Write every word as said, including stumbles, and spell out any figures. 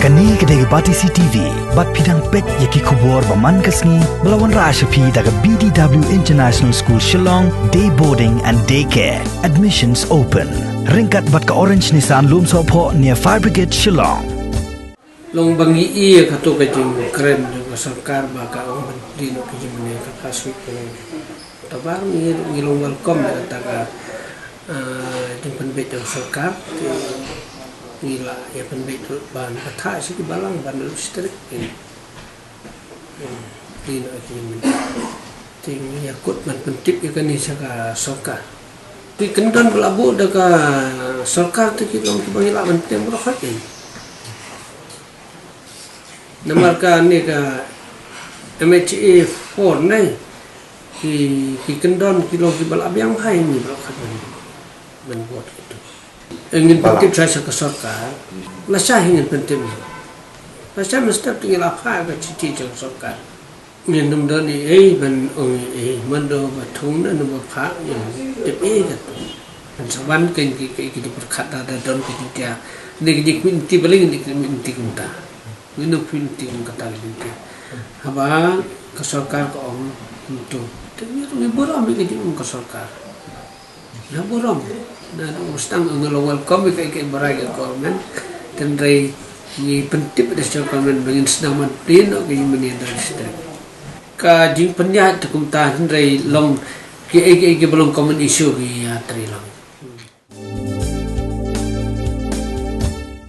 Kane ka dei ka Batesi T V, bad phi dang peit ïa ki khubor ba man ka sngi, ba la wanrah sha phi da ka B D W International School Shillong, Day Boarding and Day Care. Admissions open. Ryngkat bad ka Orange Nissan Lumsohphoh near Fire Brigade Shillong. Long ba ngi ïa kato ka jingkren jong ka sorkar ba ka ong ban plie noh ka jingmane ka First Week July. Te ba ngi, ngi long welcome ïa kata ka, ah, jingpynbeit jong ka sorkar, te ngi la ïa pynbeit ruh ban pathai sha ki balang ban ruh strict. Plie noh ïa ka jingmane. Te ngi ïa kut ban pyntip ïa kane sha ka sorkar. Ki kyndon ba la buh da ka sorkar te ki long kiba ngi lah ban plie baroh kawei. Namar kane ka M H A four ne, ki, ki kyndon ki long kiba la biang bha ïa ngi baroh kawei ban, ban vote kito. Ngin pyntip sha, sha ka sorkar. Lashai ngin pyntip. Lashai mynstep te ngi la phah ka shithi sha ka sorkar. Ngin ym don ei ei ban ong ei ei, mano ba thung ne, mano ba phah, ngin tip ei ei kato. Kan sa wan kein ki, ki, ki jingpyrkhat da, da don ka jingtiar. Ne ka jingkhmih lynti balei ngin khmih lynti kumta. Ngin ym khmih lynti kum kata ka jingtiar. Haba ka sorkar ka ong kumto, te ngi, ngi burom ïa ka jingong ka sorkar. Ngi burom. Ngi sdang, ngi long welcome ïa ka, ïa ka rai ka government. Hynrei ngi pyntip da sha government ba ngin sdang ban plie noh ka jingmane da district. Ka jingpynïaid te kumta, hynrei long ki, ïa ki, ïa kiba long common issue ki ïa trei lang.